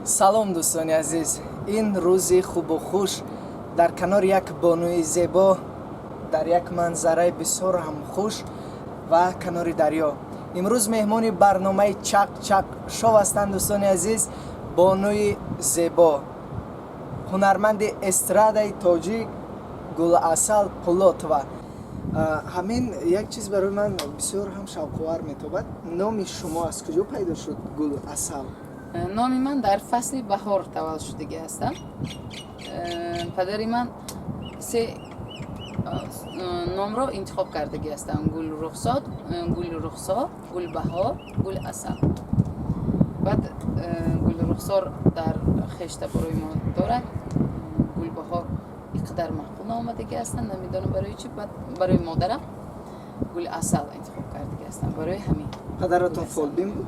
Салом, дӯстони азиз. Ин рӯзи хубу хуш дар канори як бонуи зебо, дар як манзараи бисёр ҳам хуш ва канори дарё. Имрӯз меҳмони барномаи Чақ Чақ Шоу ҳастанд, дӯстони азиз, бонуи зебо, ҳунарманди эстрадаи тоҷик Гуласал Пулотова. Ҳамин як чиз барои ман бисёр ҳам шавқовар метобад: номи шумо аз куҷо пайдо шуд, Гуласал? Номи ман дар фасли баҳор таваллуд шудагӣ ҳастам. Падари ман се номро интихоб кардагӣ ҳастам: Гулрухсор, Гулрухсор, Гулбаҳор, Гуласал. Баъд Гулрухсор дар хештаборои мо дорад, Гулбаҳор ин қадар маъқул наомадагӣ ҳастанд, намедонам барои чӣ. Баъд барои модарам Гуласал интихоб кардагӣ ҳастам, барои ҳамин. Падаратон фолбин буд?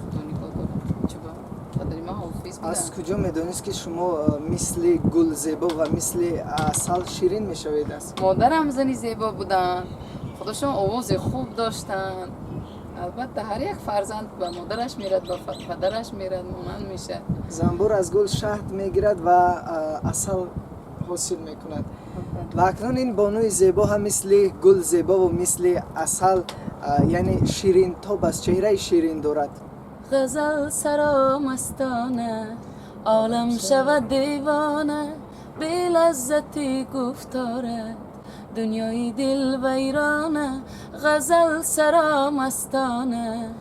Худо нигоҳ дорад, чиба, падари ман ҳофиз Аз буданд. куҷо медонист, ки шумо мисли гул зебо ва мисли асал ширин мешавед аст? Модарам зани зебо буданд, худошон овози хуб доштанд. Албатта, ҳар як фарзанд ба модараш мерад, ба падараш мерад, монанд мешавад. Занбур аз гул шаҳд мегирад ва асал ҳосил мекунад. Ва акнун ин бонуи зебо ҳам мисли гул зебову мисли асал, яъне ширинтоб аст, чеҳраи ширин дорад. Ғазал саро мастона, олам шавад девона, белаззати гуфторат дунёи дил вайрона. Ғазал саро мастона,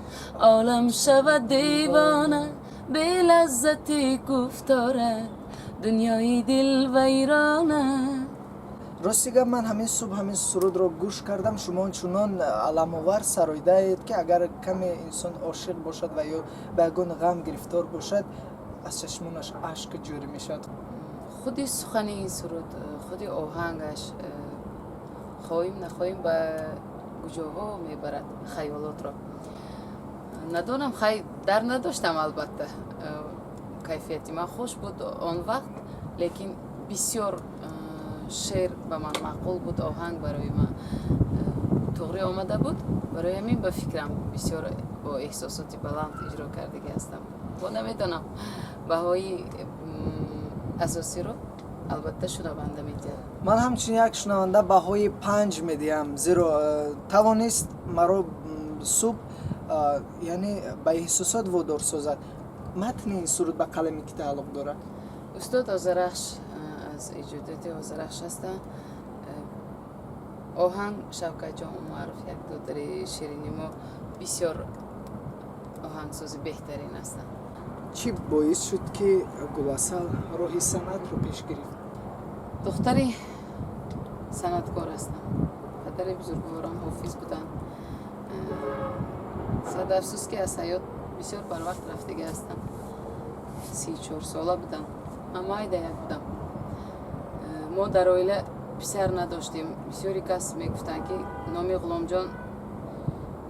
олам шавад девона, белаззати гуфторат дунёи дил вайрона. Рости гап, ман ҳамин субҳ ҳамин сурудро гӯш кардам. Шумо чунон аламовар сароидаед, ки агар каме инсон ошиқ бошад ва ё ба ягон ғам гирифтор бошад, аз чашмонаш ашк ҷорӣ мешавад. Худи сухани ин суруд, худи оҳангаш, хоҳим нахоҳим, ба куҷоҳо мебарад хаёлотро. Надонам, хай, дар надоштам. Албатта, кайфияти ман хуш буд он вақт, лекин бисёр шеър ба ман маъқул буд, оҳанг барои ман туғрӣ омада буд. Барои ҳамин, ба фикрам, бисёр бо эҳсосоти баланд иҷро кардагӣ ҳастам. Бо намедонам, баҳои асосиро албатта шунаванда медиҳад. Ман ҳамчун як шунаванда баҳои 5 медиҳам, зеро тавонист маро субҳ, яъне ба эҳсосот водор созад. Матни ин суруд ба қалами кӣ тааллуқ дорад? Устод Озарахш, аз эҷодиёти Озарахш ҳастанд. Оҳанг Шавкатҷон Умаров, як додари ширини мо, бисёр оҳангсози беҳтарин ҳастанд. Чӣ боис шуд, ки Гуласал роҳи санъатро пеш гирифт? Духтари санъаткор ҳастам. Падари бузургворам ҳофиз буданд. Сад афсӯс, ки аз ҳаёт бисёр барвақт рафтагӣ ҳастанд. 34 сола будам, ман майда як будам. Мо дар оила писар надоштем. Бисёри кас мегуфтанд, ки номи Ғуломҷон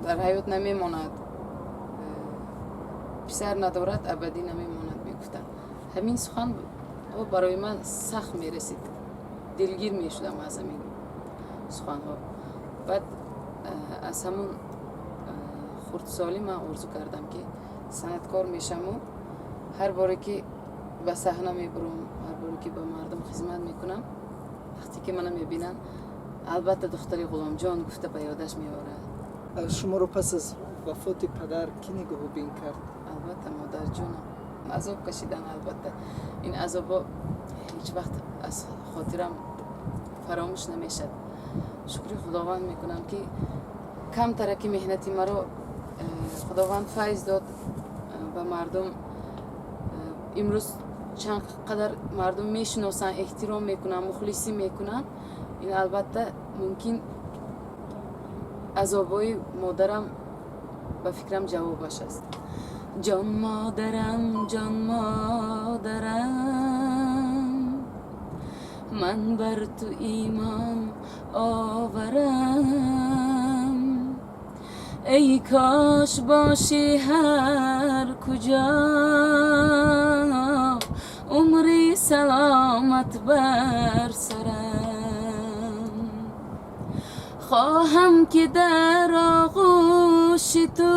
дар ҳаёт намемонад, писар надорад, абадӣ намемонад, мегуфтанд. Ҳамин сухан барои ман сахт мерасид, дилгир мешудам аз ҳамин суханҳо. Баъд аз ҳамун хурдсолӣ ман орзу кардам, ки санъаткор мешаваму ҳар боре ки ба саҳна мебурам, ҳар боре ки ба мардум хизмат мекунам, вақте ки мана мебинанд, албатта духтари Ғуломҷон гуфта ба ёдаш меорад. Шуморо пас аз вафоти падар кӣ нигоҳубин кард? Албатта, модарҷонам азоб кашидан. Албатта, ин азобо ҳеҷ вақт аз хотирам фаромӯш намешавад. Шукри Худованд мекунам, ки камтара ки меҳнати маро Худованд файз дод ба мардум. Имрӯз чанд қадар мардум мешиносанд, эҳтиром мекунанд, мухлисӣ мекунанд. Ин, албатта, мумкин азобҳои модарам, ба фикрам, ҷавобаш аст. Ҷон модарам, ҷон модарам, ман бар ту имон оварам. Эй кош бошӣ ҳар куҷо, умри саломат бар сарам. Хоҳам, ки дар оғӯши ту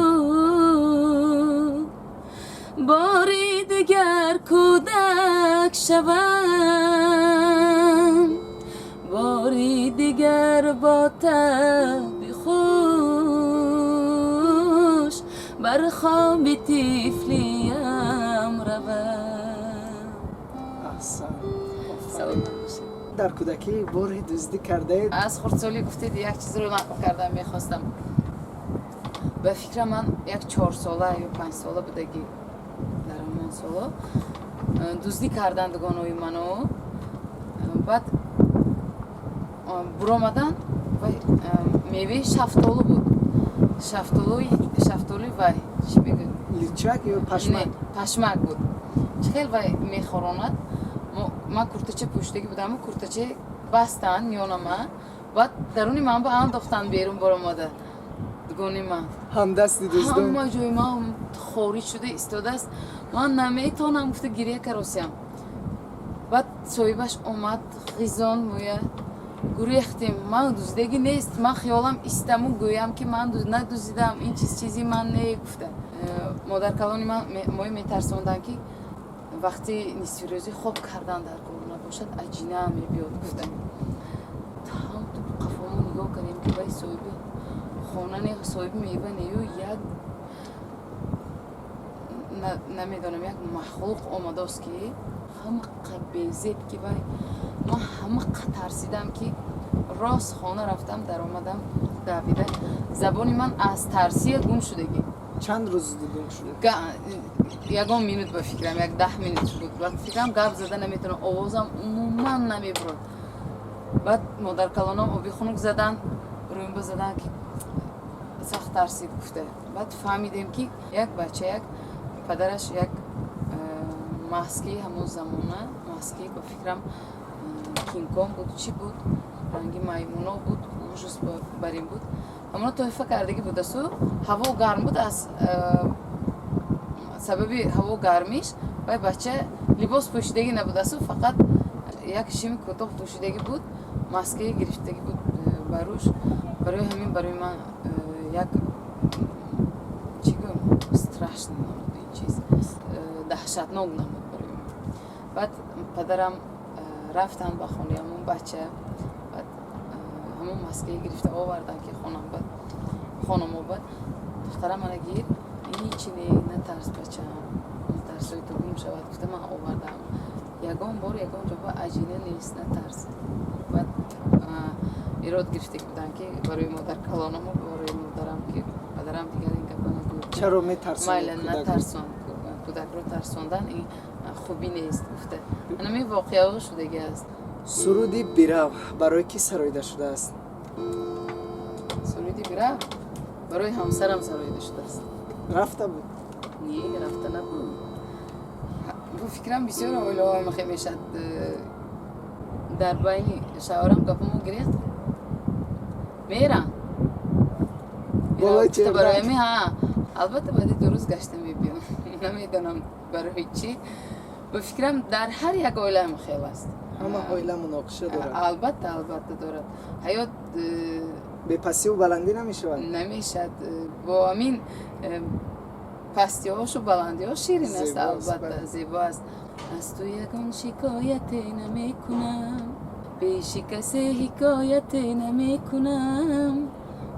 бори Дигар кӯдак шавам, бори дигар бо таби хуш бар хоби тифлиям равам. Аҳсан. Саломат бошед. Дар кӯдакӣ боре дуздӣ кардаед? Аз хурдсолӣ гуфтед, як чизро нақл кардан мехостам. Ба фикрам, ман як 4сола ё 5сола будагӣ, дар ҳамон соло дуздӣ кардан дугонои ману. Баъд буромадан, вай меваи шафтолу буд, шафтолуи вай чӣ мегӯяд? Личак ё пашмак? Не, пашмак буд. Чӣ хел вай мехоронад. Ман куртача пӯшидагӣ будаму куртача бастан миёнама, баъд даруни ман ба андохтан, берун баромада дугони ман. Ҳамдасти дуздон. Ҳама ҷои ман хориҷ шуда истодааст. Ман наметавонам гуфта, гиря каросиям. Баъд соҳибаш омад, ғизон мӯя гурехтем. Ман дуздагӣ нест, ман хиёлам истаму гӯям, ки ман надуздидам, ин чиз чизи ман не, гуфта. Модаркалони ман мои метарсонданд, ки вақти нисфирӯзӣ хоб кардан дар кор набошад, аҷина мебиёд, гуфта. Ҳам қафомо нигоҳ кардем, ки вай соҳиби хона не, соҳиби мева нею, як намедонам, як махлуқ омадааст, ки ҳама безеб, ки вай ман ҳама тарсидам, ки рост хона рафтам, даромадам давида, забони ман аз тарсия гум шудагӣ. Чанд рӯз гум шуда? Ягон минут, ба фикрам, як 10 минут буд, ба фикрам. Гап зада наметавонам, овозам умуман намебурад. Баъд модаркалонам оби хунук задан, рӯмба задан, ки сахт тарсид, гуфта. Баъд фаҳмидем, ки як бача, як падараш, як маски, ҳамон замона маски, ба фикрам, Кинг-Конг буд, чӣ буд, ранги маймуно буд, ужас барин буд. Ҳамона тоифа кардагӣ будасу ҳаво гарм буд. Аз сабаби ҳаво гармиш вай бача либос пӯшидагӣ набудасу, фақат як шими кӯтоҳ пӯшидагӣ буд, маскаи гирифтагӣ буд бар рӯш. Барои ҳамин барои ман як чӣ гӯям, страшный намуд ин чиз, даҳшатнок намуд барои ман. Баъд падарам рафтанд ба хонаи ҳамон бача, баъд ҳамон маскаи гирифта оварданд, ки хонам бад хонамо. Бад духтарам мана гир, ҳичи не, натарс, бачам, натарсои ту гум шавад, гуфта, ман овардам. Ягон бор ягон ҷо ба аҷина нест, натарс. Баъд ирод гирифта буданд, ки барои модар калонаму барои модарам, ки падарам дигар ин гапа нагӯ. Чаро метарсонед Майла, кӯдакро? Натарсон, кӯдакро тарсондан ин хубӣ нест, гуфта. Анами воқеаҳо шудагӣ аст. Суруди «Бирав» барои кӣ сароида шудааст? Суруди «Бирав» барои ҳамсарам сароида шудааст. Рафта буд? Не, рафта набуд. Бо фикрам, бисёр оилаҳо мехе мешад. Дар байни шавҳарам гапамо гирифт, мерам. Болои Гуфта, барои чердак. ҳами ҳа, албатта, баъди 2 рӯз гашта мебиём. Намедонам барои чӣ, ба фикрам, дар ҳар як оила ҳам хел аст. Ҳама оила муноқиша дорад. Албатта, албатта, дорад. Ҳаёт Бепастиву баландӣ намешавад. Намешад. Бо ҳамин пастиҳошу баландиҳо ширин аст. Зебо аст, Албатта. Бале. Зебо аст. Аз ту ягон шикояте намекунам, пеши касе ҳикояте намекунам.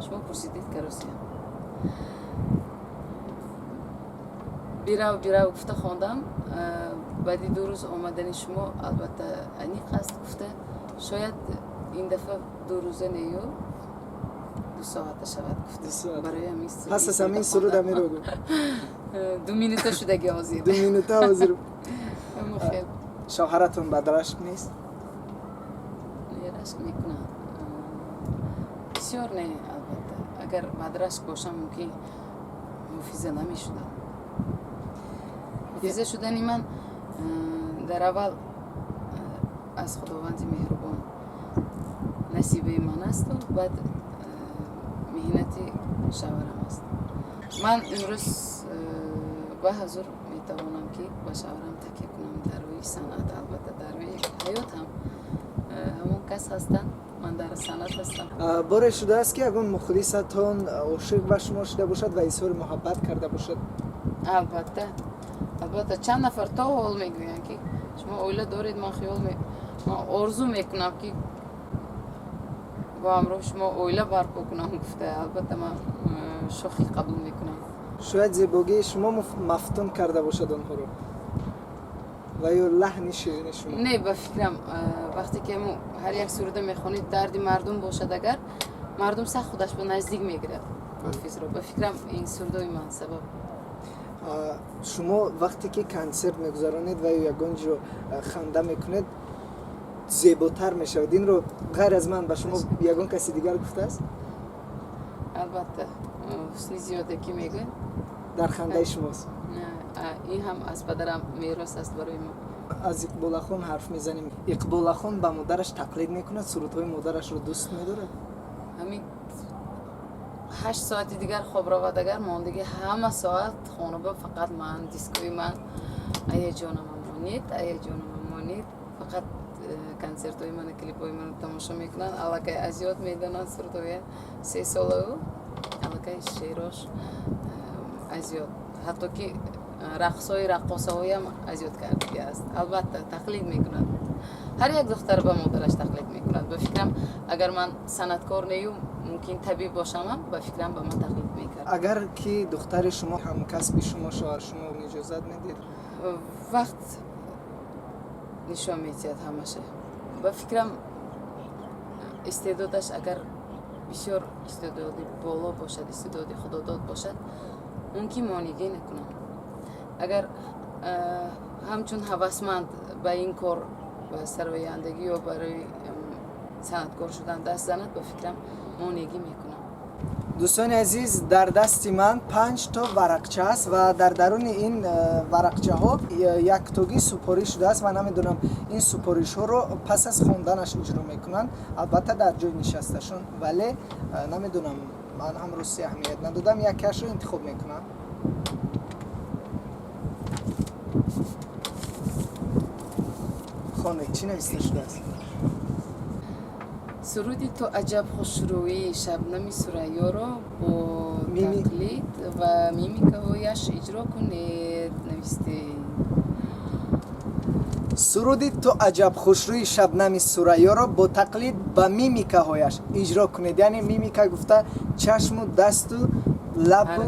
Шумо пурсидед, каросия, «Бирав, бирав» гуфта хондам. Баъди 2 рӯз омадани шумо, албатта, аниқ аст, гуфта, шояд ин дафъа 2 рӯза нею, 2 соата шавад, гуфта. 2 соат. Барои ҳамин Пас аз ҳамин суруд ҳамиро гӯ. 2 минута шудаги ҳозир. 2 минута ҳозир. Ҳамон хел. Шавҳаратон бадрашк нест? Не, рашк мекунад бисёр, не, албатта. Агар бадрашк бошам, мумкин муфиза намешудам. Муфиза шудани ман дар аввал аз Худованди меҳрубон насибаи ман асту баъд меҳнати шавҳарам аст. Ман имрӯз ба ҳазур метавонам, ки ба шавҳарам такя кунам дар рӯи санъат, албатта, дар рӯи ҳаёт ҳам ҳамон кас ҳастанд, ман дар санъат ҳастам. Боре шудааст, ки ягон мухлисатон ошиқ ба шумо шуда бошад ва изҳори муҳаббат карда бошад? Албатта. Албатта, чанд нафар то ҳол мегӯянд, ки шумо оила доред, ман хиёл ман орзу мекунам, ки бо ҳамроҳ шумо оила барпо кунам, гуфта. Албатта, ман шӯхӣ қабул мекунам. Шояд зебогии шумо мафтун карда бошад онҳоро ва ё лаҳни ширини шумо. Не, ба фикрам, вақте ки ҳар як суруда мехонед, дарди мардум бошад, агар мардум сахт худаш ба наздик мегирад ҳофизро. Ба фикрам, ин сурудои ман сабаб. Шумо вақте ки консерт мегузаронед ва ё ягон ҷо ханда мекунед, зеботар мешавад. Инро ғайр аз ман ба шумо ягон каси дигар гуфтааст? Албатта, ҳусни зиёде ки мегӯяд. Дар хандаи шумост. Ин ҳам аз падарам мерос аст барои мо. Аз Иқболахон ҳарф мезанем. Иқболахон ба модараш тақлид мекунад, сурудҳои модарашро дӯст медорад? Ҳамин 8 соати дигар хоб равад, агар мондиги ҳама соат хонаба фақат ман, дискои ман, аяҷонам монед, аяҷонам монед. Фақат консертҳои мана, клипҳои мана тамошо мекунанд. Аллакай аз ёд медонанд сурудҳоя. 3 солау аллакай шеърош аз ёд, ҳатто ки рақсҳои раққосаҳоям аз ёд кардагӣ аст. Албатта, тақлид мекунад. Ҳар як духтар ба модараш тақлид мекунад. Ба фикрам, агар ман санъаткор нею, мумкин табиб бошамам, ба фикрам, ба ман тақлид мекард. Агар ки духтари шумо ҳамкасби шумо шавад, шумо иҷозат медиҳед? Вақт нишон медиҳад ҳамаша. Ба фикрам, истеъдодаш агар бисёр истеъдоди боло бошад, истеъдоди худодод бошад, мумкин монигӣ накунам. Агар ҳамчун ҳавасманд ба ин кор, ба сарояндагӣ ё барои санъаткор шудан даст занад, ба фикрам, монегӣ мекунам. Дӯстони азиз, дар дасти ман панҷ то варақча аст ва дар даруни ин варақчаҳо яктогӣ супориш шудааст ва намедонам, ин супоришҳоро пас аз хонданаш иҷро мекунанд, албатта дар ҷои нишасташон, вале намедонам, ман ҳам рости аҳамият надодам. Якеашро интихоб мекунам. Хонед, чӣ нависта шудааст? Суруди «Ту аҷаб хушрӯӣ» Шабнами Сурайёро бо тақлид ва мимикаҳояш иҷро кунед, навистед. Суруди «Ту аҷаб хушрӯи» Шабнами Сурайёро бо тақлид ба мимикаҳояш иҷро кунед. Яъне мимика гуфта чашму дасту лабу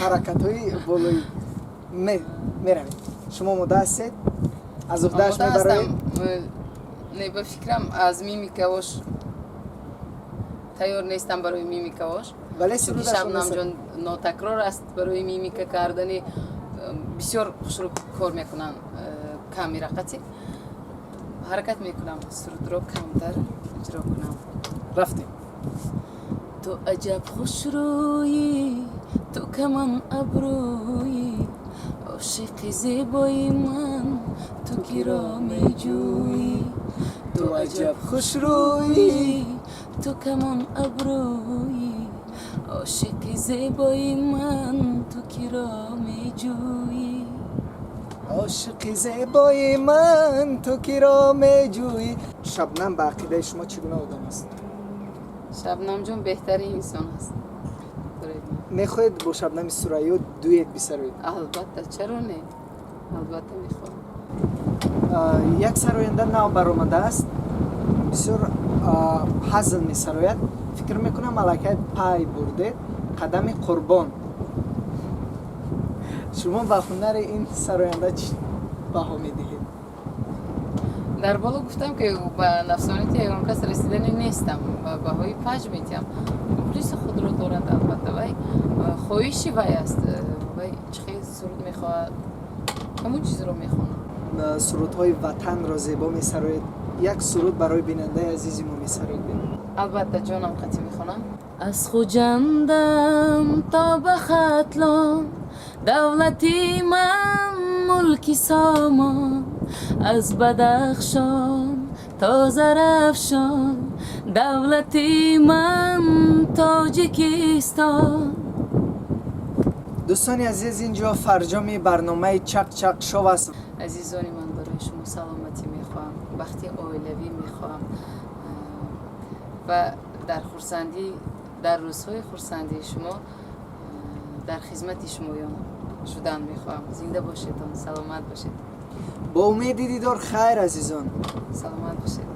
ҳаракатҳои болои. Меравем. Шумо омода ҳастед? Аз уҳдааш мебароед? Не, ба фикрам, аз мимикаош тайёр нестам, барои мимикаош. Вале чунки Шабнамҷон нотакрор аст барои мимика кардани. Бисёр хушрӯ кор мекунанд камера қати. Ҳаракат мекунам, сурудро камтар иҷро кунам. Рафтем. Ту аҷаб хушрӯӣ, ту камон абрӯӣ, ошиқи зебои ман, ту киро меҷӯӣ? Ту аҷаб хушрӯӣ, ту камон абрӯӣ, ошиқи зебои ман, ту киро меҷӯӣ? Ошиқи зебои ман, ту киро меҷӯӣ? Шабнам ба ақидаи шумо чӣ гуна одам аст? Шабнамҷон беҳтарин инсон аст. Мехоҳед бо Шабнами Сурайё дуэт бисароед? Албатта, чаро не, албатта, мехоҳам. Як сароянда нав баромадааст, бисёр ҳазл месарояд. Фикр мекунам, аллакай пай бурдед: Қадами Қурбон. Шумо ба ҳунари ин сароянда чӣ баҳо медиҳед? Дар боло гуфтам, ки ба нафсонияти ягон кас расидани нестам ва баҳои 5 медиҳам. Мухлиси худро дорад, албатта. Вай хоҳиши вай аст, вай чӣ хел суруд мехоҳад, ҳамон чизро мехонад. Сурудҳои ватанро зебо месароед. Як суруд барои бинандаи азизи мо месароед? Албатта, ҷонам қатӣ мехонам. Аз Хуҷандам то ба Хатлон, давлати ман мулки Сомон, аз Бадахшон то Зарафшон, давлати ман Тоҷикистон. Дӯстони азиз, ин ҷо фарҷоми барномаи «Чақ-чақ шоу» аст. Азизони ман, барои шумо саломатӣ мехоҳам, бахти оилавӣ мехоҳам ва дар хурсандӣ, дар рӯзҳои хурсандии шумо дар хизмати шумоёнам. Шудан мехоҳам. Зинда бошедон, саломат бошед. Бо умеди дидор, хайр, азизон. Саломат бошед.